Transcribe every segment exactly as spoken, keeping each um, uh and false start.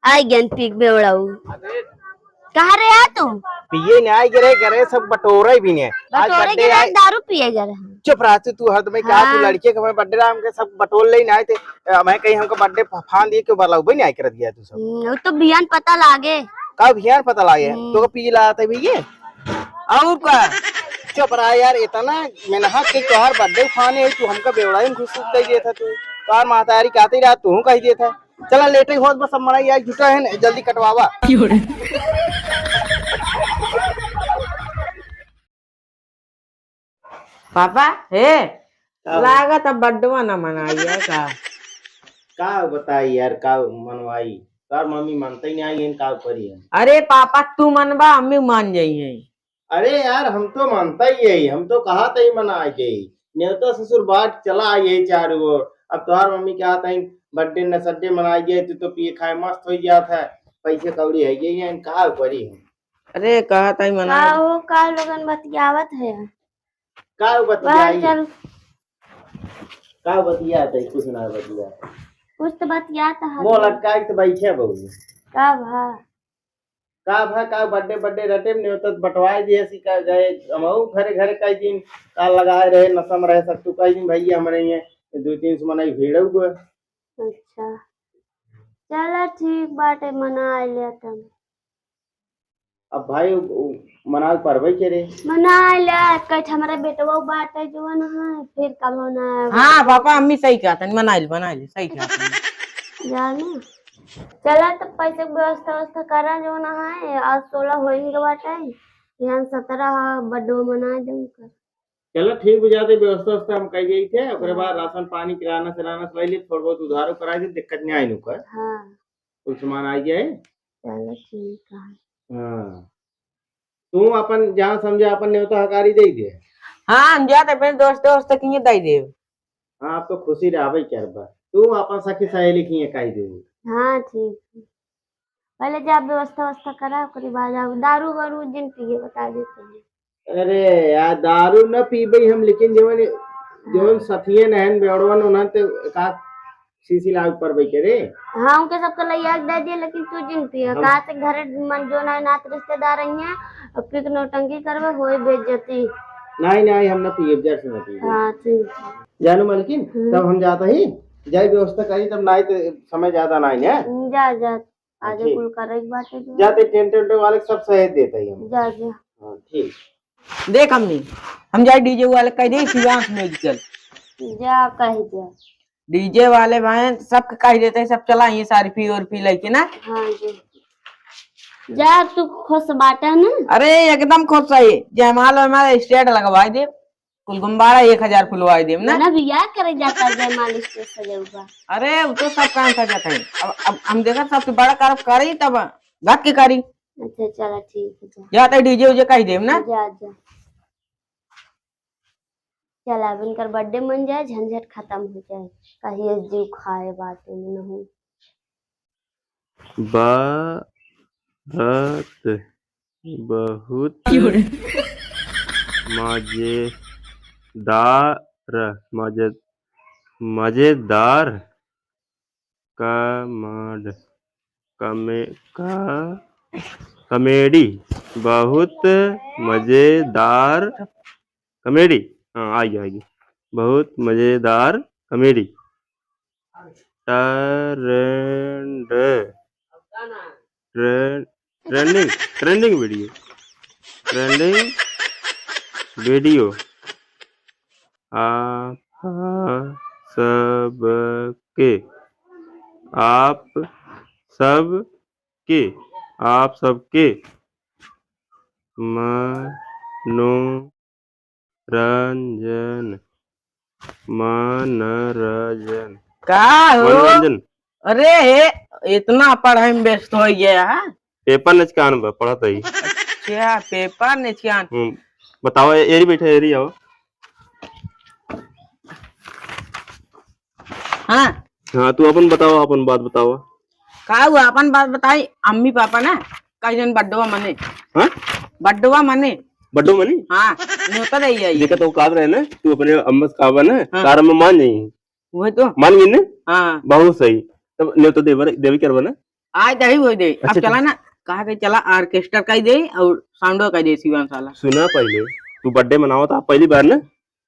आई गेन पी के बेवड़ाऊ। कहाँ रे आ तू? पिए नहीं आई गे रे, घरे सब बटोरे भी नहीं। आज बटोरे birthday के बाद आई। दारू पिए गे रहे। चुप रह तू, तू हरदम का तू हाँ। लड़के के हमें birthday राम के सब बटोर ले नहीं आए थे। अ, मैं कहीं हमका birthday फ-, फान दिए क्यों बलाऊ भाई नहीं आई कर दिया तू सब। हम्म, वो तो बिहान पता लागे। का बिहान पता लागे? हम्म। तो पी लाते भैया। और का? चुप रहा यार, इतना मेहनत के तोहार birthday फाने है, तू हमका बेवड़ाई में घुस कर दिया था तू। तोहार महतारी कहते रहा, तू कह दिया था। चला लेटे होत बस, अब मड़ई आई जुटा है न, जल्दी कटवावा। पापा, हे, का हो? लागत अब बड्डवा ना मनाई है का? का बताई यार, का मनवाई? तार मम्मी मानते ही नहीं आई, का करी हम? अरे पापा, तू मनबा, अम्मी मान जाई है। अरे यार, हम तो मानता ही है, हम तो कहा था ही मना आ गई। न्योता ससुर बाट चला आई है चारों ओर। अब तोहार मम्मी कहा था ही birthday न सड्डे मना गए, तू तो पिए खाए मस्त हो गया था, पैसे कौड़ी है ये, ये का करी हम? अरे कहा था ही मना का हो, का लोगन बतियावत है? का बाहर बतियाई? चल। का बतियात है? कुछ ना बतियात। कुछ तो बतियात है। मुंह लटकाई तो बैठे बहू। का भा? का भा, का birthday, birthday रटे में नहीं होता तो बंटवाए दिए सी का गए, हमहू घरे घरे कई दिन का लगाए रहे, नशा में रहे सब, तू कई दिन भैया हमरे ये दो तीन सौ मनाई भीड़ हुआ। अच्छा, चला ठीक बाटे, मना लिया तब। अब भाई, उ, उ, मनावे परबे करे। मना ले, कहे हमारा बेटवा बाटे जवन है, फिर कब होना है? हाँ पापा, अम्मी सही कहत हन, मना ले, मना ले, सही कहत हन। जाने, चला तो पैसे के व्यवस्था, व्यवस्था करा जवन है, आज सोलह होइने के बाटे, यहाँ सत्रह है, बड्डो मना देउ कर। चला ठीक बुझाते, व्यवस्था, व्यवस्था हम कह गई थे, ओकरे बाद हाँ। राशन पानी, किराना, सिराना सब ले, थोड़ा बहुत उधारो करा दे, दिक्कत नहीं आई नुकर। हाँ। कुल सामान आ गया है। चलो ठीक है। हाँ। तू अपन जहाँ समझे अपन न्योता हकारी दे दे। हाँ, हम जाते अपने दोस्त, दोस्त के ये दे दे। हाँ, आप तो खुशी रहबे करबा। तू अपन सखी सहेली के ये कह दे। हाँ, ठीक है। पहले जा व्यवस्था, व्यवस्था करा, ओकरे बाद जाओ। दारू वारू जिन पिए बता देते हैं। अरे यार, दारू न पीबे हम, लेकिन जवन, जवन हाँ। सथियन हन, बेवड़वन, उन्हन ते का शीशी लाग पर बैठे रे। हाँ, उनके सबके लइया के दे दिए, लेकिन तू जिन पिए। हम कहाँ से घरे मन जो ना नात रिश्तेदार आई हैं, अब पी के नौटंकी करबे, होए बेइज्जती। नहीं, नहीं, हम ना पिए, जर से ना पिए। हाँ, ठीक है। जानू मालकिन, हम्म। तब हम जाता ही, जाए व्यवस्था करी, तब नहीं तो समय ज्यादा नहीं है। जा, जा। आज ठीक। कुल करे के बाटे जो। जा ते टेंट वेंट वाले के सब सहेज देता ही हम। जा, जा। हाँ, ठीक। देख अम्मी, हम जाए डीजे वाले कह दे, शिवांश म्यूजिकल। जा, कह दे। डीजे वाले भाई सबके कह देते हैं, सब चला ये सारी फी और फी लेके ना। हाँ जी। जा, तू खुश बाटा ना? अरे, एकदम खुश है। जयमाल वयमाल स्टेज लगवाई दे। कुल गुब्बारा एक हजार फुलवाई देम ना। ना, बियाह करे जाता जयमाल स्टेज सजउबा। अरे, उ तो सब काम सजत है। अब, अब हम देखत सबसे बड़ा करब करी तब घट के करी। अच्छा, चला ठीक है, जा। जा तो डीजे उजे कह देम ना। जा, जा। चला, अब इनकर बर्थडे मन जाए, झंझट खत्म हो जाए। कहिए जीव खाए बात नहीं। भारत बहुत क्यों रे? मजेदार, मजे-, मजेदार कमाड-, कमे-, का-, कॉमेडी, बहुत मजेदार कॉमेडी। हाँ, आ गया, आ गया। बहुत मजेदार कॉमेडी। ट्रेंड, ट्रेंड, ट्रेंडिंग, ट्रेंडिंग वीडियो, ट्रेंडिंग वीडियो। आप सबके, आप सबके, आप सबके मनो रंजन, मनोरंजन। का हो? मनोरंजन। अरे हे, इतना पढ़ाई में व्यस्त हो गया है? पेपर नचकान बा, पढ़त ही। अच्छा, पेपर नचकान। हम्म, बताओ, ए-, एरी बैठे, एरी आओ। हाँ। हाँ, तू अपन बताओ, अपन बात बताओ। का हुआ, अपन बात बताई? अम्मी पापा ना, कई जन बड्डवा मने। हाँ? बड्डवा मने। बड्डवा मने? हाँ, न्योता दे आई। देखा तो औकात रहे ना, तू अपने अम्मा से कहबा ना, हाँ। तार अम्मा मान जाई। वही तो। मान गई ना? हाँ। बहुत सही। तब न्योता देवे, देवे करबा ना? आज दही होई दे। अब अच्छा, चला अच्छा। ना, कहा के चला orchestra कई दे और sound कई दे शिवांश वाला। सुना पहिले, तू birthday मनावत हा पहली बार ना,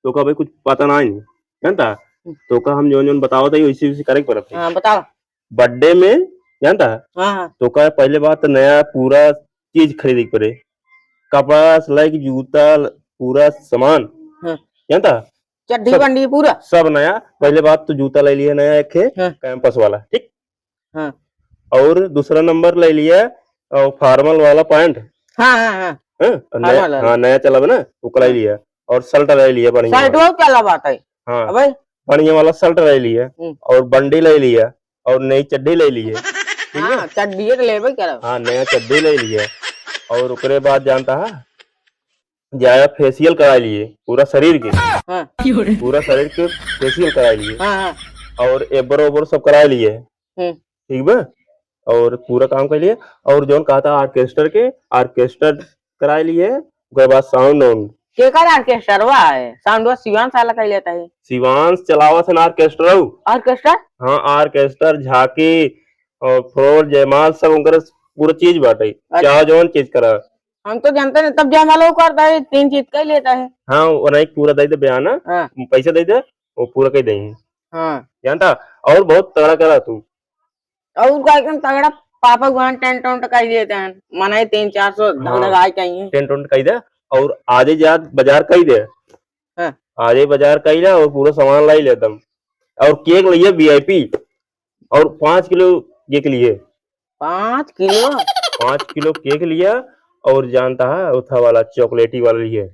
तोका भाई कुछ पता ना है, जानता? हम्म। तोका हम जौन जौन बतावत है, वैसे वैसे करे के पड़त है। हाँ, बताओ। Birthday में, जानता? हाँ, हाँ। तोका पहले बात तो नया पूरा चीज खरीदे के पड़े, कपड़ा से लेके जूता, पूरा सामान, हाँ। जानता? चड्डी सब, बंडी पूरा? सब नया। पहले बात तो जूता ले लिया नया एक ठे, हाँ। Campus वाला, ठीक? हाँ। और दूसरा नंबर ले लिया, अ, formal वाला pant। हाँ, हाँ, हाँ। हाँ, और नया, formal वाला। हाँ, नया चला बा ना, वो ले लिया। और shirt ले लिया बढ़िया shirt वाला। वो चला बात है। हाँ। अबे। बढ़िया वाला shirt ले लिया। हम्म। और बंडी ले लिया। और नई चड्डी ले लिया। ठीक है? हाँ, चड्डी तो लेबे करब। हाँ, नया चड्डी ले लिया। और ओकरे बाद जानता है, जाया facial करा लिए पूरा शरीर के। हाँ। पूरा शरीर के facial करा लिए। हाँ, हाँ। और eyebrow ओब्रो सब करा लिए। हम्म। ठीक बा? और पूरा काम कर लिए। और जौन कहा था orchestra के, orchestra करा लिए। ओकर बाद sound वाउंड। केकर orchestra है? Sound वा शिवांश वाला कर लेता है। शिवांश चलावत है ना orchestra। Orchestra? हाँ, orchestra, झांकी और floor, जयमाल सब उनकर पूरा चीज बाटे। अच्छा। चाहे जौन चीज करा। हम तो जानते नहीं, तब जयमाल वो करता है, तीन चीज कर लेता है। हाँ, वो नहीं पूरा दे दे बयाना, हाँ। पैसा दे दे, वो पूरा कर देंगे। हाँ। जानता? और बहुत तगड़ा करा तू। और का एकदम तगड़ा पापा वहाँ tent उंट कई देते हैं, मने तीन चार सौ हाँ। धगधगाई चाहिए। Tent उंट कई दे और आजे जात बाजार कई दे। हाँ। आजे बाजार कई दे और पूरा सामान लाई लेतम। और cake लिए VIP और पाँच किलो cake लिए। पाँच किलो? पाँच किलो cake लिया और जानता है उथा वाला chocolatey वाला लिए।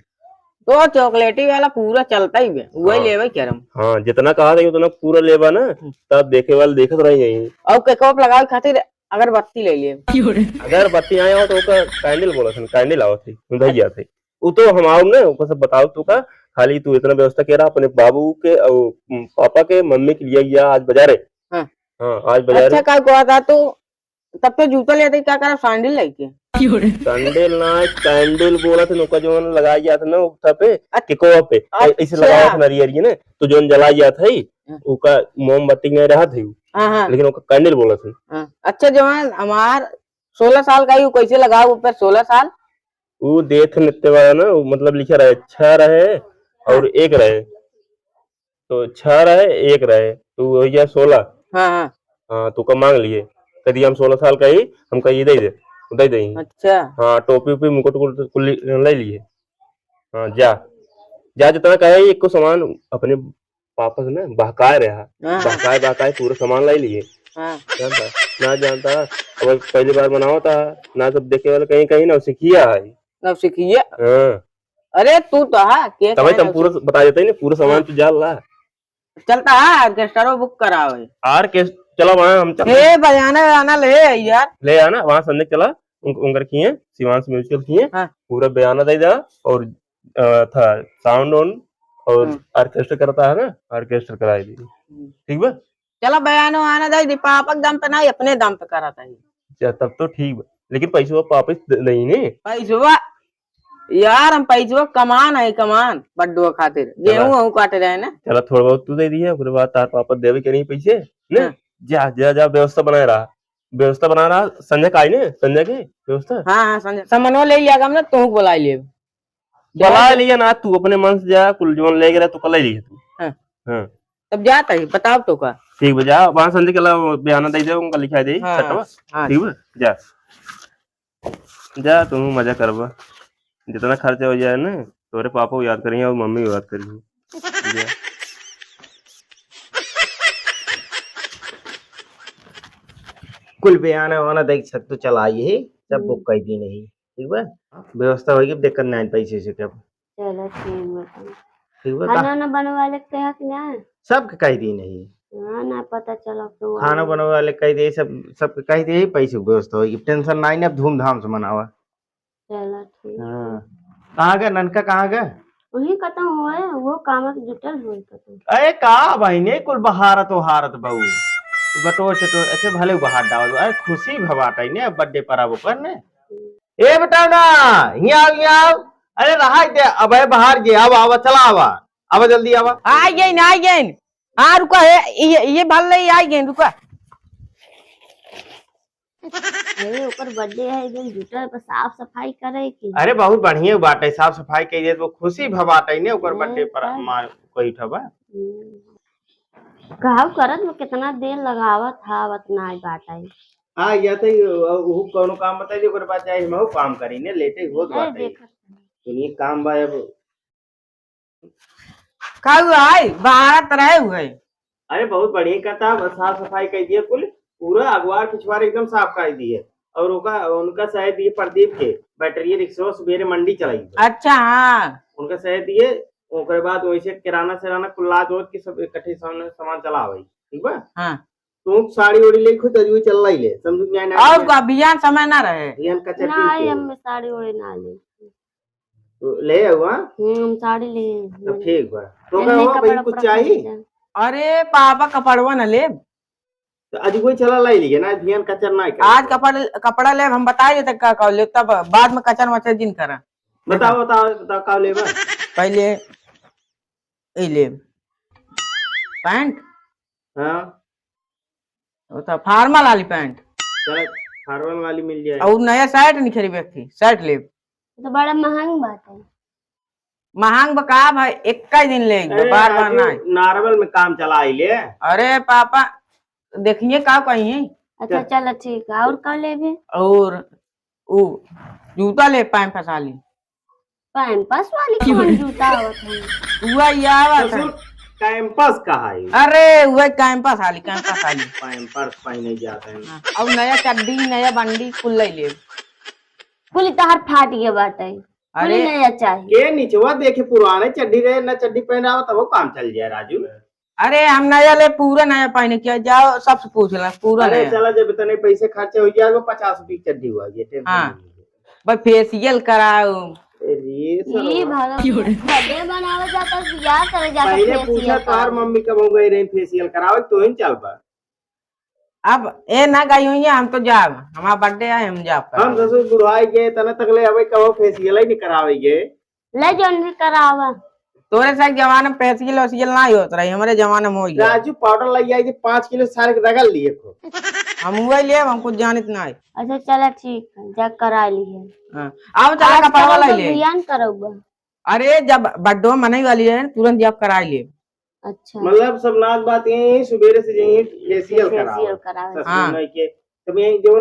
तो chocolatey वाला पूरा चलता ही बे, वही हाँ। लेवे करम। हाँ, जितना कहा था उतना पूरा लेबा ना, हम्म। तब देखे वाले देखत रह जाई। और cake up लगावे खातिर अगरबत्ती ले लिए। अगरबत्ती आए हो तो ओकर candle बोलत हन, candle आवत है, उधर जात है। उ तो हम आउब ना, ओकर सब बताउब तोका, खाली तू इतना व्यवस्था करा अपने बाबू के और पापा के, मम्मी के लिए गया आज बाजारे। हाँ। हाँ, आज बाजारे। अच्छा, का कहत हा तू, तब तो जूता लेते, का करा, sandal लेके? Sandal ना, candle बोलत है, ओका जौन लगाया जात है ना, ओका पे, अच्छा। Cake पे, ऐसे अच्छा। लगावत है नरियर के ना, तो जौन जलाया जात है, हाँ। ओका मोमबत्ती में रहत है, हाँ, हाँ। लेकिन ओका candle बोलत है। हाँ। अच्छा, जौन हमार सोलह साल का ही, वो कैसे लगाओ ऊपर सोलह साल? वो death नृत्य वाला ना, वो मतलब लिखा रहे, छह रहे और हाँ। एक रहे। तो छह रहे, एक रहे, तो वही गया सोलह। हाँ, हाँ। हाँ, तो का मांग लिए, कह दिया हम सोलह साल का ही, हमका ये दे दे, दे दे। अच्छा। हाँ, टोपी उपी, मुकुट उकुट कुल ले लिए। हाँ, जा, जा, जितना कहे, एको सामान अपने पापा से ना बहकाए रहा, हाँ। बहकाए, बहकाए पूरा सामान लाई लिए। हाँ। जानता? ना जानता, अब पहली बार बनावत हा, ना सब देखे वाले कहीं, कहीं ना सीखिया है। ना सीखिया? हाँ। अरे तू तो हा, के तबे कहे तुम ना पूरा सीख- बता देते हैं ना, पूरा सामान हाँ। तू जान ला। चलता है, orchestra book करावे। Orchestra, चला वहाँ हम चलते हैं। हे, बजाना, बजाना ले यार। ले आना, वहाँ संजय चला, उन-, उनकर किए, शिवांश musical किए, हाँ। पूरा बयाना दे दा और अ, था sound on और हम्म। Orchestra करता है ना, orchestra कराई दी। हम्म। ठीक बा? चला बयानो आना दे दी, पापा के दम पे नहीं, अपने दम पे कराता है। अच्छा, तब तो ठीक बा। लेकिन पैसवा वापस दे-, नहीं ने? पैसवा? यार, हम पैसवा कमान है, कमान, बड्डो खातिर। चला। गेहूं वहूं काटे रहे ना। चला, थोड़ा बहुत तू दे दिया, ओकरे बाद तार पापा देवे के नहीं पैसे, ने? हाँ। जा, जा, जा, व्यवस्था बनाए रहा। व्यवस्था बना रहा, संजय का आई ने, संजय के व्यवस्था? हाँ, हाँ, संजय, समनवा ले लिया हम ना, तू बुला लिए। बुला लिया ना, तू अपने मन से जा, कुल जवन ले गया, तू कल ले लिया तू। हाँ। हाँ। तब जाता है, बताओ तो का? ठीक बा, जा, वहाँ संजय के ला बयाना दे दे, उनका लिखा दे, हाँ, छठवा। हाँ। ठीक बा, जा। जा, तू मजा करबा। जितना खर्चा हो जाए ना, तोरे पापा याद करिए और मम्मी याद करिए। जा। कुल बयाना वाना देख छत तो चलाई है, सब हम्म। Book कर दी नहीं, ठीक बा? व्यवस्था होगी, दिक्कत नहीं पैसे से क्या। चलो, ठीक बा। ठीक बा, खाना का? ना बनवा लेते हैं कि ना? सबके कह दी नहीं। हाँ, ना पता चला तो खाना बनवा ले कह दे, सब, सबके कह दे, पैसे की व्यवस्था होगी, tension नहीं, अब धूमधाम से मनावा। चला, ठीक हाँ। है। कहाँ गए ननका, कहाँ गए? वही कतहूँ हुए, वो काम से जुटल हुए कतहूँ। अरे का बहिने, कुल बहारत ओहारत बहू। बटोर चटोर, अच्छा भले बहार डाल दो। अरे खुशी भबाटा ने, birthday पर आबो कर ने। हम्म। ए बताओ ना, हियाँ आओ, हियाँ आओ। अरे रहा दे, अब है बाहर जे, आवा, आवा, चला आवा। आवा जल्दी आवा। आ गइन, आ गइन। हाँ, रुका है, ये, ये भल ले, आ गइन, रुका। अरे, ओकर birthday है, एक दिन जुटे पर साफ सफाई करे की। अरे, बहुत बढ़िया बात है, साफ सफाई कई दे तो खुशी भ बात है ने, ओकर हाँ, birthday पर तब। मार कोई उठबा। हम्म। कहू करत में कितना देर लगावत हा, आवत नाई बात आई। हाँ, या तो उ कोनो काम बताई दे, ओकर बाद जाए, हम काम करी ने, लेटे होत ए, बात आई। देखत हई। दुनिया काम बा अब। का हुआ है? बाहर त रहे हुए। अरे, बहुत बढ़िया करता, बस साफ सफाई कर दिया कुल, पूरा अगवार पिछवार एकदम साफ कर दिए। और ओका, उनका सहे दिए प्रदीप के, बैटरी रिक्शा सुबेरे मंडी चलाई। अच्छा, हाँ। उनका सहे दिए, ओकरे बाद वैसे किराना सिराना कुल लाद ओद के सब इकट्ठे सामान, सामान चला आवे, ठीक बा? हाँ। तू साड़ी ओड़ी ले खुद अजुए चल लाई ले, समझ में आए ना? और का बिहान समय ना रहे। बिहान का चटनी ना आई, के। हम साड़ी ओड़ी ना ले। तो ले आऊ, हाँ? हम्म, हम साड़ी ले। तब ठीक बा। तो जल्दी का हो, कपड़ा भाई, कुछ उपड़ा चाहिए? खरीद ले। अरे बाबा, कपड़वा न लेब। तो आज कोई चला लाई लिए ना, बिहान कचर ना करे। आज कपड़, कपड़ा लेब, हम बताए देते का, का लेब, तब बाद में कचर मचर जिन करा। बताओ, बताओ, बताओ, का लेबा? पहले ई लेब। पैंट? हाँ। वो तो formal वाली पैंट। चल, formal वाली मिल जाए। और नया shirt नहीं खरीदे थी, shirt लेब। तो बड़ा महंग बात है। महंग बा का भाई, एक ही दिन ले, अरे बार बार राजू, ना। Normal में काम चला आई ले। अरे पापा, देखिए का कहीं। अच्छा, चल। चलो ठीक है, और का लेबे? और उ जूता ले, पैंपस वाली। पैंपस वाली कौन जूता होत है? उहा या आवत है। ससुर, कैंपस कहा है? अरे, उहे कैंपस वाली, कैंपस वाली। पैंपस पहने जाते हैं। हाँ, और नया चड्डी, नया बंडी, कुल ले ले। कुल तहार फाट गया बाटे। कुल अरे। नया चाही। के निचवा देखे पुराने चड्डी रहे, ना चड्डी पहनावा, तब वो काम चल जाए, राजू। अरे, हम नया ले, पूरा नया पहने के, जाओ, सबसे पूछ ला, पूरा अरे, नया। चला, जब इतने पैसे खर्चे हो जाए, वो पचास रुपये की चड्डी हुआ, ये tension हाँ। नहीं है। बस facial कराओ। अरे, ये सब ये भगवान, birthday बनावे जाता है, बियाह करे जाता है, पहले facial पूछा, तोहार कराओ। मम्मी कब गई रही facial करावे, तो ही चल बा। अब ए ना गई हुई है, हम तो जाब, हमारा birthday है, हम जाब हम करावे। ससुर बुढ़ाई गए, तने तक ले अबे कबो facial ही नहीं करावे गए। ले जौन भी करावा। तोरे साथ जमाना में facial वेसियल ना होत रही, हमरे जमाना में हो गया। राजू powder लग जाए कि पाँच किलो सारे के रगड़ लिए खूब। हम वही लेब, हम कुछ जानित ना है। अच्छा चला ठीक है, जा करा ली है। हाँ। आओ चला आज कपड़वा करो लाई तो ले। बिहान करौबा। अरे जब birthday मनई वाली है, तुरंत जब करा ले। अच्छा। मतलब सब नाच बात यही सुबेरे से यही facial facial कराओ। कराओ। ससुर हाँ। माई के, तब यही जो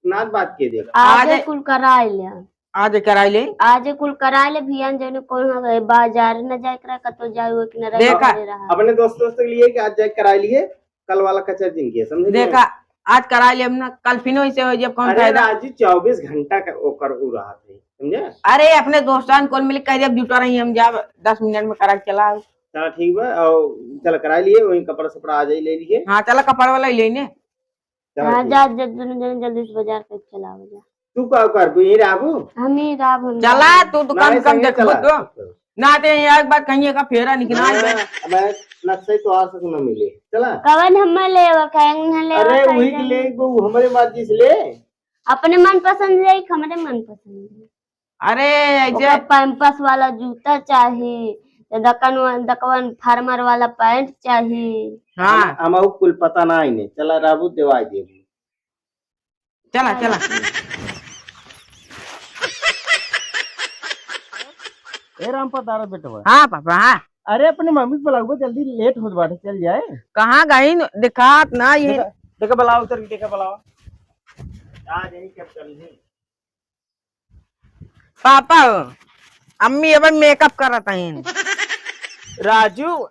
नाच बात के देख। आज आज कुल कराई ले। आज कराई ले। आज कुल कराई ले भियान जौने कौन हो गए, बाजार न जाए करा, कतो जाए हुए कि न रहे देखा। घरे रहा। अपने दोस्त दोस्त के लिए कि आज जाए कराई लिए, कल वाला कचर जिन के, समझे कि देखा, नहीं? आज कराई ले अपना, कल फिनो ऐसे हो जब कौन अरे फायदा? राजू चौबीस घंटा का ओकर उ रहत है, समझे? अरे अपने दोस्तान कौन मिले कह जब जुटा रही हम जाब दस मिनट में करा के चला आओ। चला ठीक बा, और चला कराई लिए, वही कपड़ा सपड़ा आ जाई ले लिए। हाँ चला कपड़ा वाला ही लेने। चला हाँ, ठीक। जा, जा, दोनों जने जल्दी से बाजार करके चला आवा जा। तू का कर, तू यहीं रहबू? हम ही रहब, हम चला, रहब। तू दुकान नहीं, कम संगे देखबो चला। तो। ना ते यहाँ एक बात कहिए का फेरा निकला है। मैं, मैं नक्शे तो आज तक न मिले। चला। कवन हमें लेवा, कहेंगे न लेवा, अरे, कहीं वही के जाने। ले, वो हमारे मर्जी से ले। अपने मनपसंद ले, हमारे मनपसंद ले। अरे, ऐसे ओकर पैम्पस वाला जूता चाही, तो दकन, दकवन फार्मर वाला पैंट चाही। हाँ। हम, हम कुल पता ना इन्हें। चला, राबू देवाई देबू। चला, चला। ए राम पतारा बेटवा। हाँ पापा, हाँ। अरे अपने मम्मी को बुलाओ, जल्दी लेट होत बाटे, चल जाए। कहाँ गई न-, दिखात ना ये। देखा, देखा बुलाओ, उतर के देखा बुलाओ। आ जाई कब चल जी। पापा हो, अम्मी अब मेकअप करत हईन। राजू,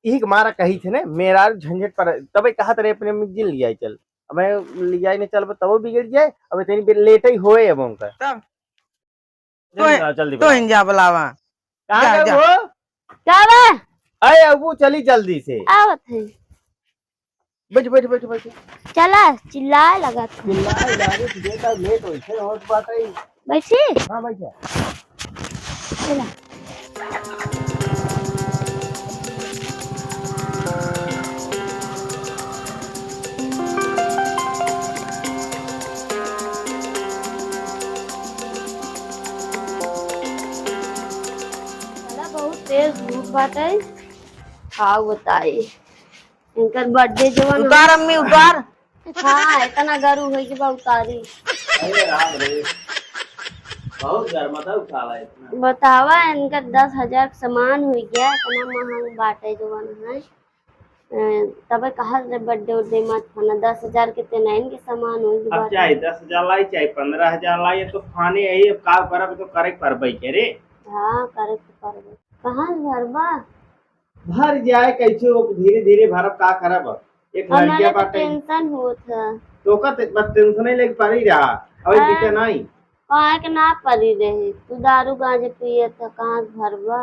इही के मारा कही थे ने, मेरा झंझट पर, तबे कहा तरे अपने अम्मी के जिन लियाई चल। अब मैं लियाई ने चल, तबो बिगड़ जाए, अब इतनी बेर लेट ही होए अब उनका। तब? जल्दी तो, लाओ, जल्दी तो बुलाओ। इन जा बुलावा। कहाँ जा, गए जा। वो? का बा? अरे, अब वो चली जल्दी से। आवत है। बैठ, बैठ, बैठ, बैठ। चला, चिल्लाए लगा था। चिल्लाए लगा, तुझे तो लेट होई, फिर होत बात है। बैठी? हाँ, बैठ जा। चला। चला, बहुत तेज धूप बाटे। का बताई, इनकर बर्थडे जवन उतार अम्मी, उतार। हाँ, इतना गरू होइ गइ बा उतारी। अरे राम रे, बहुत गरमात है साला इतना। बतावा, इनका दस हजार के सामान होइ गया, इतना महंग बाटे जवन है। अ, तबे कहा रे birthday उर्डे मत फाना, दस हजार के तेना इनके सामान होइ गया अब बाटे। चाहे दस हजार लाई, चाहे पन्द्रह हजार लाई, ये तो फाने है, अब का करब, तो करे के परबे के रे। हाँ, करे के परबे। कहाँ से भरबा? भर जाए कैसे, वो धीरे धीरे भरब, का करब? एक हमरा लड़किया के बाटे। Tension होत है। तो का ते-, बस tension ही लेके पड़ी रहा, अबे हाँ। पीछे नहीं। काहे के ना पड़ी रही, तू दारू गांजे पिए त कहाँ से भरबा?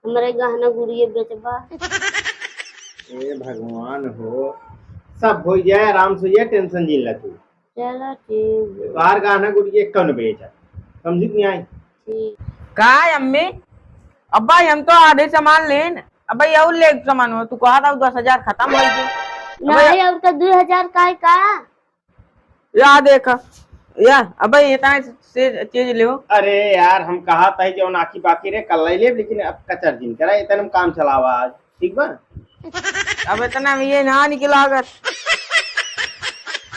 हमरे गहना गुड़िये बेचबा। ए भगवान हो, सब होइ जाए, आराम से होइ जाए, tension जिन ला तू। चला ठीक। बाहर का आना गुड़िया कौन बेचा, समझी कि नहीं आई? ठीक। का है अम्मी? अब्बा, हम तो आधे सामान लेन। अब्बा, ये और ले सामान हो, तू कहा था दस हजार खतम होइ गए। अब्बा, नहीं, और का दुइ हजार का है का? या देख, या, अब्बा, ये इतना से चीज ले हो। अरे यार, हम कहा था जौन आखी बाकी रे, कल ले लेब, लेकिन अब कचर जिन करा, इतने में काम चलावा आज। ठीक बा? अब इतना में ये ना निकलागत।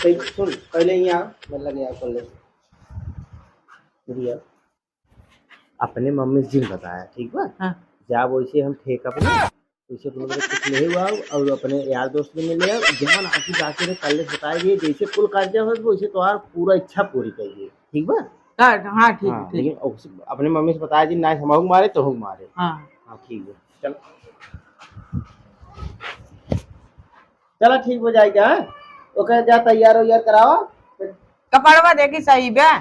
पहले सुन, पहले यहाँ मैं लगे आ कर ले। बुढ़िया, अपने मम्मी से जिन बताया, ठीक बा? हाँ। जब वैसे हम ठेका पे ना, वैसे अपने मतलब कुछ ले हुआ और अपने यार दोस्त के मिले आओ, जहाँ आके जाके रे कल बताया दिए, जैसे कुल कर्जा हो, वैसे तोहार पूरा इच्छा पूरी करिए, ठीक बा? हाँ, हाँ, ठीक, हाँ, ठीक। लेकिन उस-, अपने मम्मी से बताया जी, ना हम मारे तो हम मारे। हाँ। हाँ, ठीक है, चल। चला, ठीक हो जाएगा, हाँ? ओके, जा तैयार हो, यार, करावा। कपड़वा देखी सही बे।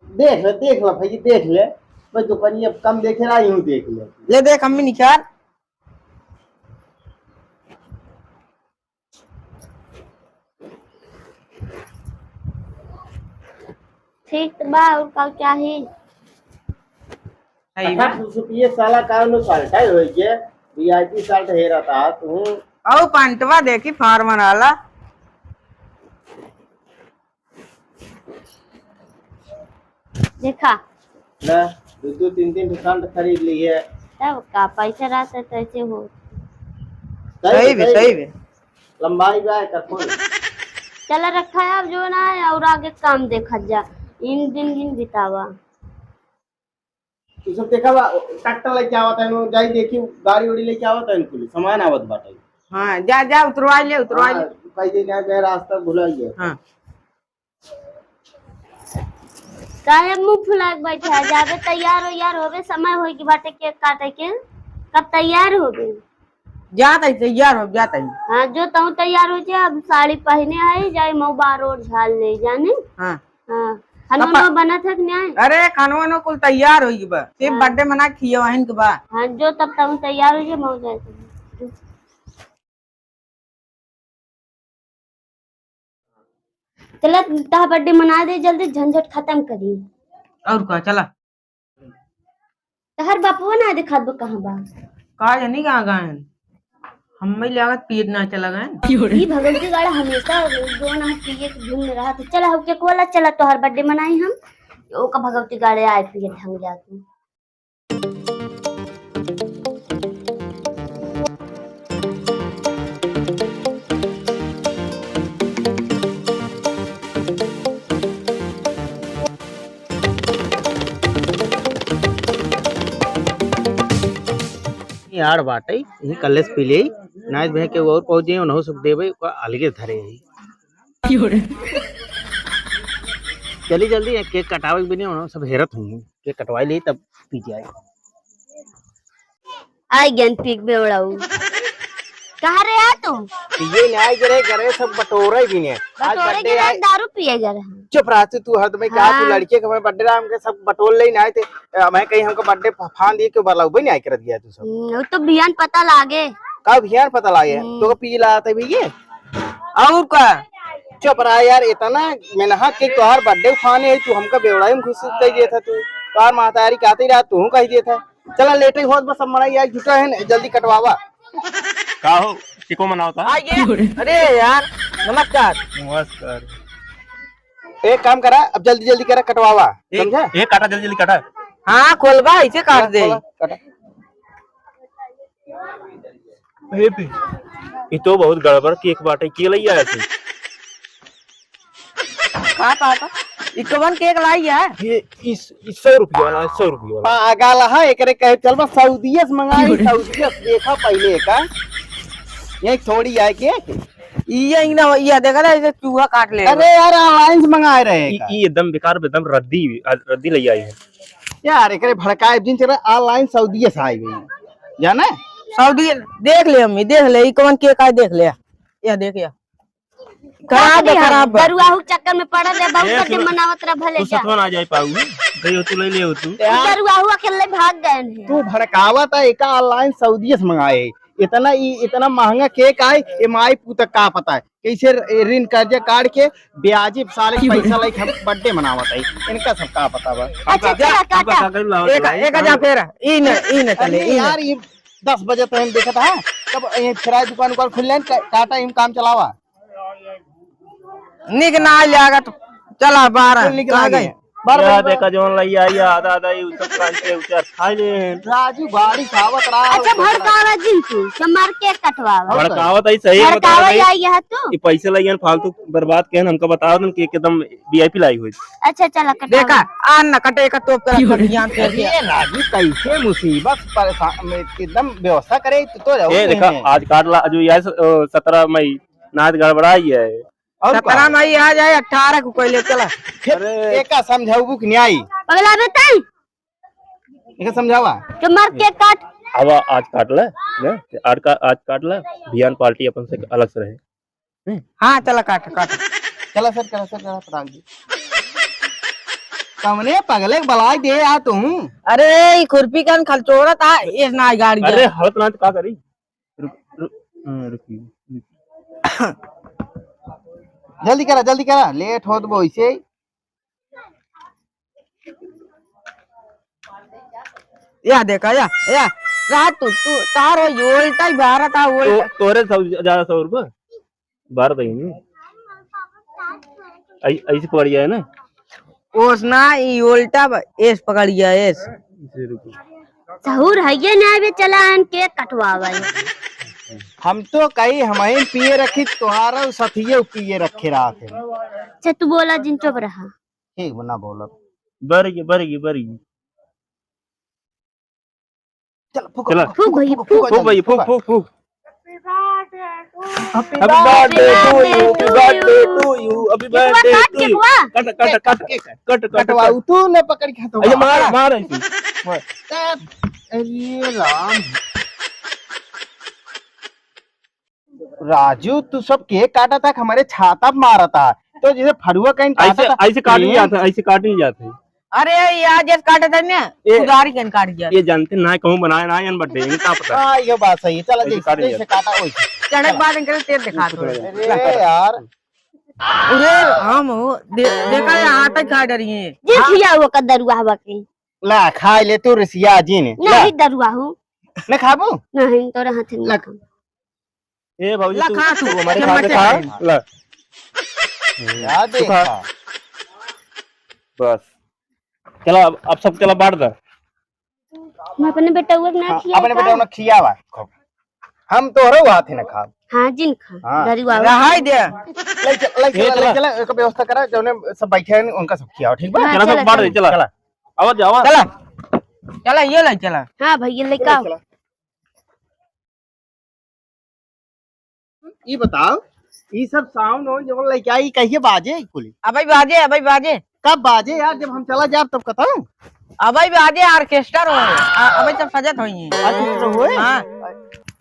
देख ले, देख ले भाई, देख ले। मैं दुकानी अब कम देखे रहा, यूं देख ले। ले देख, अम्मी निकाल। ठीक तो बा, और का चाही? सही बा। अच्छा, सुसुपिये साला का नो साल्टा होई के, V I P साल्ट हेरा था तू। औ पंटवा देखी फार्मन वाला। देखा। ना, दो दो तीन तीन ठो शर्ट खरीद ली है। तब का, पैसा रहता तो ऐसे हो। सही सही बे, सही सही बे। बे। लंबाई बा एकर फुल। चला रखा है, अब जो ना है और आगे काम देखा जा। इन दिन दिन बितावा। तू सब देखा बा, ट्रैक्टर लेके आवत है, जाई देखी गाड़ी उड़ी लेके आवत है, कुल सामान आवत बाटे। हाँ, जा, जा, उतरवा ले, उतरवा ले। हाँ, कह दे ना, मैं रास्ता भुला गया। हाँ। काहे मुंह फुला के बैठा है? जाबे तैयार हो यार, होबे समय होई के बाटे केक काटे के, कब तैयार होबे? जात है, तैयार हो, जात है। हाँ, जो तू तैयार हो जा, अब साड़ी पहने आई, जाए मऊ बार और झाल ले जाने। हाँ। हाँ। खाना कपा- वाना बनत है कि नहीं? अरे, खाना वाना कुल तैयार होई बा, सिर्फ हाँ। Birthday मना खियवाहिन के बा। हाँ, जो तब तू तैयार हो जा, मऊ जाए। चला, तहा birthday मना दे, जल्दी झंझट खतम करी। और का, चला। तहर बापुआ ना दिखात बा, कहाँ बा? का जानी कहाँ गए हैं? हम्मे लागत पियत ना चला गए। ई भगवती गाड़ा हमेशा जो ना पिए के धुन में रहत। चला, हो केक वाला, चला, तोहर birthday मनाई हम। ओका भगवती गाड़े आए पिए ढंग जाके। यार बाटे, यही कल्ले से पी ले, नाइस भैया के और पहुंच जाए, उन्हों सब देवे, ओका अलगे धरे है। क्यों रे? जल्दी जल्दी एक केक कटावे के बिना उन्हों सब हेरत हुई, केक कटवाई ले तब पी जाए। आई गेन पीक बेवड़ाऊ। कहाँ रे आ तू? पिए नहीं आए रे, घरे सब बटोरे भी नहीं। आज बटोरे birthday के आए। दारू पिए जा रहे हैं। चुप रह तू, तू हरदम क्या तू हाँ। लड़के के हमें birthday राम के सब बटोर ले नहीं आए थे। अ, मैं कहीं हमको birthday फ-, फान दिए क्यों बलाऊ? भाई नहीं आए कर दिया तू सब। हम्म, वो तो बिहान पता लागे। का बिहान पता लागे? हम्म। तो पी लाते भैया। और का? चुप रहा यार, इतना मेहनत के तोहार birthday फाने है, तू हमका बेवड़ाई में घुस कर दिया था तू। तोहार महतारी कहते रहा, तू कह दिया था। चला, लेटे होत बस, अब मड़ई आए जुटा है न, जल्दी कटवावा। का हो, टिको मनावता? आ गया। अरे यार, नमस्कार। नमस्कार। एक काम करा, अब जल्दी जल्दी करा, कटवावा, एक, समझा? एक काटा, जल्दी जल्दी काटा। हाँ, खोलबा, इसे काट दे। खोला, काटा। ए पे, ई तो बहुत गड़बड़ केक बाटे, के लई आया थे? पापा, पापा, ई कवन केक लाई है? ये इस, इस सौ रुपया वाला है, सौ रुपया वाला। पागल है, एकरे कहे चल बस सऊदिया से मंगाई, सऊदिया से। देखा पहले का, ये थोड़ी आए केक। ये ही ना, ये देखा था, इसे चूहा काट ले। अरे यार, online से मंगाए रहे ई, का। ई एकदम बेकार, एकदम रद्दी, रद्दी ले आई है। यार, एकरे भड़काए जिन चला, online सऊदिया से आई गई, जाना? सऊदिया, देख ले अम्मी, देख ले, ई कवन केक आए, देख ले। या देख या। खराब बा, खराब बा। दरुआहू के चक्कर में पड़ल है, बहुत ए, बर्थडे सुनो, मनावत रहा भले तू जा। सतवा ना जाए पाऊ, गई हो तू, ले ले हो तू। उ दरुआहू अकेले भाग गए हैं। तू भड़कावत है, एका online सऊदिया से मंगाए। इतना ई, इतना महंगा केक आए, ए माई पूत का पता है। कैसे ऋण कर्जा काट के ब्याजी साले के पैसा लेके हम बर्थडे मनावत है। इनका सब का पता बा। अच्छा, हमका, चला हमका काटा। का करी लावत एक, है? एक हजार फेर, ई न, ई न चले, अरे ई न। यार, ये दस बजे तो हम देखत है, तब ये फिराई दुकान उकान खुल लेन, का-, काटा इम काम चलावा। निक ना लागत, चला बारह, कुल निक कहाँ लागे। गई? बारह या बजे देखा जौन लइया, या आधा आधा, ये सब काट के उचार खा ले। राजू गाड़ी से आवत रहा, अच्छा, भड़कावा जिन तू, से मार केक कटवावा। भड़कावत है सही, भड़कावा बता रहे। या, या तू। ये पैसे लइयन फालतू बर्बाद केहन, हमका बताओ तुम कि एकदम VIP लाई हुई। अच्छा, चला कटावा। देखा, आ न कटे का तोप तरह कट ज्ञान फेर दिया। अरे राजू, कैसे मुसीबत परेशान में एकदम व्यवस्था करे तो, तो रहो ए, देखा, नहीं। आज काट ला, जो यार, अ, सत्रह मई, नाच गड़बड़ाई है। और सत्रह का? मई आ जाए, अठारह को कोई ले चला। फिर अरे। एका समझाऊ कि न्याय? पगला बेटा। एका समझावा। तो मार केक काट। अब आज काट ले, ने? आज का, आज काट ले, बिहान पार्टी अपन से अलग से रहे। हाँ, चला काट, काट। चला सर, चला सर, चला, पटाक दी। कमने पगले के बलाई दे आ तू। अरे, ई खुरपी कन खलचोड़ा था, इस ना गाड़ गया। अरे, हलत ना तो का करी? रुक, रुक, हाँ, रुकी, रुकी। जल्दी करा, जल्दी करा, लेट होत बो इसे। या देखा, या, या, रात तू, तू, तार हो, ये उल्टा ही बारह था, तो, उल्टा। तोरे सौ, ज्यादा सौ रुपये? बारह था ही नहीं। ऐ-, ऐसे पकड़ गया है ना? ओस ना, ई उल्टा ब-, एस पकड़ गया, एस। इसे रुको। सहूर है ये ना, अबे चला हन केक कटवावे। हम तो कही हमहिन पिए रखी, तोहारा सथिये पिए रखे रहा थे। अच्छा, तू बोला जिन, चुप रहा। ठीक बा, ना बोलब। बरगी, बरगी, बरगी। चल, फूक, चला। फूक, फूक, फूक, फूक, फूक, फूक, फूक, फूक, फूक। Happy birthday to you, happy birthday to you, happy birthday to you। कट, कट, कट, कट, कट, कट। कटवाऊ, तू न पकड़ के हाथ। अरे मार, मार ऐसे। मार। अरे राम। राजू, तू सब केक काटा था, हमारे छाता पे मारा था। तो जैसे फरुआ कहीं काटा ऐसे, था। ऐसे काट नहीं जाता, ऐसे काट नहीं जाता। अरे, ये आज जैसे काटा था ना, ए, उधारी कहीं काट गया। ये जानते ना, कहूँ बनाया ना, यान बर्थडे, इनका पता। हाँ, ये बात सही है। चला, ऐसे जैसे, काट नहीं जैसे जाता। काटा, वैसे। चढ़क बाद इनके तेल दिखा दो। अरे यार। अरे, हम हो, दे-, देखा, ये हाथ ही खा डरी है। ये हाँ। खिया हुआ का दरुआ हवा के। ला, खा ले तू, रिसिया जी ने। नहीं, ला। दरुआ हूँ। न खाबू? नहीं, तोरे हाथ में ला। ना खाऊं। ए भौजी, ला तू, खा तू, तू हमारे चम्मच खाते से खा। खा। ला। क्या तू खा। देखा? बस। चला, अब, अब सब चला बांट दे। मैं अपने बेटउआ के ना हाँ, खियाई अपने का? बेटउआ ना खियावा। हम तोहरे हाथ ही ना खाब। हाँ, जिन खा। हाँ। दरुआ। रहाई दे। ले चल, ले ये चल, ले चला। चल, एक व्यवस्था करा, जौने सब बैठे हैं, उनका सब खियाओ, ठीक बा? हाँ, चला, चला, सब बांट दे, चला। चला। आवा जा, आवा। चला। चला, ये ले चला। हाँ भैया, लेके आओ। चला। ई बताओ, ई सब sound वाउंड जवन लेके आई, कहिए बाजे कुली? अबे बाजे, अबे बाजे। कब बाजे यार, जब हम चला जाब तब कतऊ? अबे बाजे, orchestra हो, आ, अबे सब सजत होई। Orchestra होए? हाँ।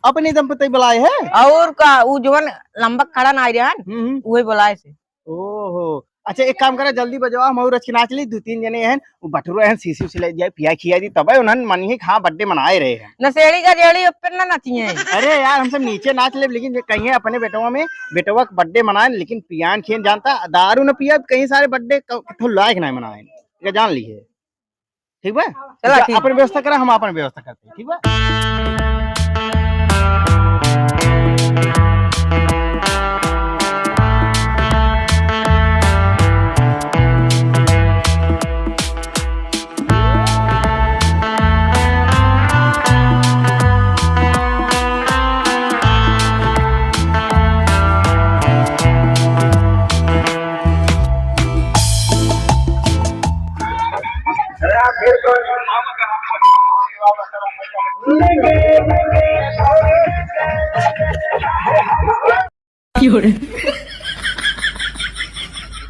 अपने दम पे तई बुलाए है? और का, उ जवन लंबा खड़ा ना आई रहन, हम्म, हम्म। उहे बुलाए से। ओहो, अच्छा, एक काम करा, जल्दी बजावा, हम और रच के नाच ली, दू तीन जने हैं, वो बटुरा हैं, शीशी उशी ले जाए, पिया खिया दी, तबे उन्हन मनिहे कि हाँ, birthday मनाए रहे हैं। नशेड़ी का जेड़ी ऊपर ना नाचिए। अरे यार, हम सब नीचे नाच लेब, लेकिन जे कहिए अपने बेटवा में, बेटवा का birthday मनाए, लेकिन पियान खियन जानता, दारू न पिया, कहीं सारे birthday क-, कथो लायक ना मनाए, ये जान लीहे। ठीक बा? चला, जा, ठीक। अपन व्यवस्था करा, हम अपन व्यवस्था करते हैं, ठीक बा?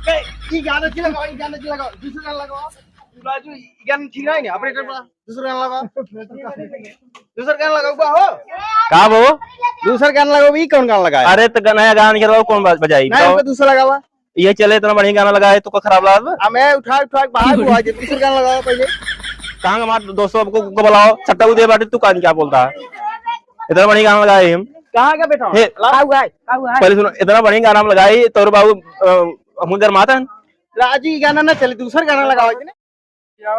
ए, ई गाना की लगाओ, ई गाना की लगाओ, दूसरा गाना लगाओ। राजू, ई गाना ठीक नहीं, operator बा, दूसरा गाना लगाओ। दूसरा गाना लगाओ बा हो। का बो? दूसरा गाना लगाओ, ई कौन गाना लगाए? अरे तो गाना, गाना के लगाओ, कौन बा-, बजाई? नहीं, बताओ। हमको दूसरा लगावा। ये चले, इतना बढ़िया गाना लगाए, तो का खराब लागत बा? हमें उठा, उठा के बाहर को आ जाए, दूसरा गाना लगाओ पहले। कहाँ हमारे दोस्तों को, को बुलाओ, छट्टा उदय बाटे, तू कान क्या बोलता है? इतना बढ़िया गाना लगाए हम। कहाँ का बेटा? हे, का हुआ है? का हुआ है? पहले सुनो, इतना बढ़िया गाना हम लगाए, तोर बाबू, अ, हम उधर माता है। राजू, ये गाना ना चले, दूसरा गाना लगाओ जी।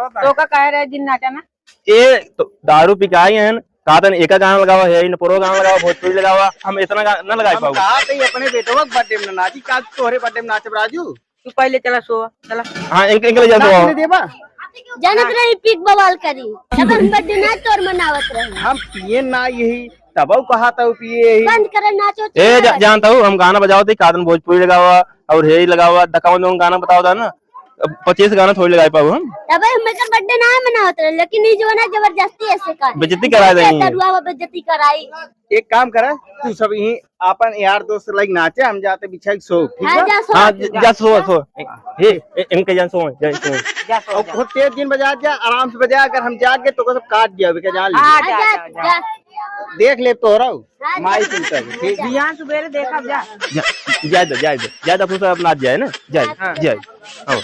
तो का कह रहे दिन नाचा ना? ये तो दारू पी के आई हैं, कहा था एका गाना लगावा, हे इन पुरो गाना लगावा, भोजपुरी लगावा, हम इतना गाना ना लगाए हम पाऊ। कहा थे अपने बेटवा के birthday में नाची, का तोहरे birthday में नाचब राजू? तू पहले चला सो, चला। हाँ, इनके, इनके ले जा सो। नाच नहीं देबा? जानत रही पीक बवाल करी, जब हम birthday ना तोर मनावत रहे। हम पिए ना यही, तब कहा था पिए यही। बंद करे नाचो, ए, जा-, जानता हूँ, हम गाना बजाओ थे, कादन भोजपुरी लगावा और हे लगावा, दकावन दकावन गाना बताओ था ना। अब पच्चीस गाना थोड़ी लगाए पाऊ हम। तबे हम एकर birthday ना मनावत रहे, लेकिन ई जवाना जबरदस्ती ऐसे कर। बेइज्जती करा देंगे। तरुआ बेइज्जती कराई। एक काम करा, तू सब यहीं आपन यार दोस्त लाइक नाचे, हम जाते बिछाई सो, ठीक हाँ, बा? जा सो। हाँ, जा, जा सो, सो। हे, ए, इनके जान सो, जान सो। जा सो, और जा। बहुत तेज दिन बजा जा, आराम से बजा, अगर हम जाके तो सब काट दिया, अभी के जान हाँ, लीजिए। जा, जा, जा। जा। देख ले तोहरा, हाँ, माई जा। चिंता है, ठीक? बिहान सुबेरे देखब जा। जा, जाए दो, जाए दो, जाए दो, अपना सब अपना जाए ना, जाए, हाँ। जाए। हाँ।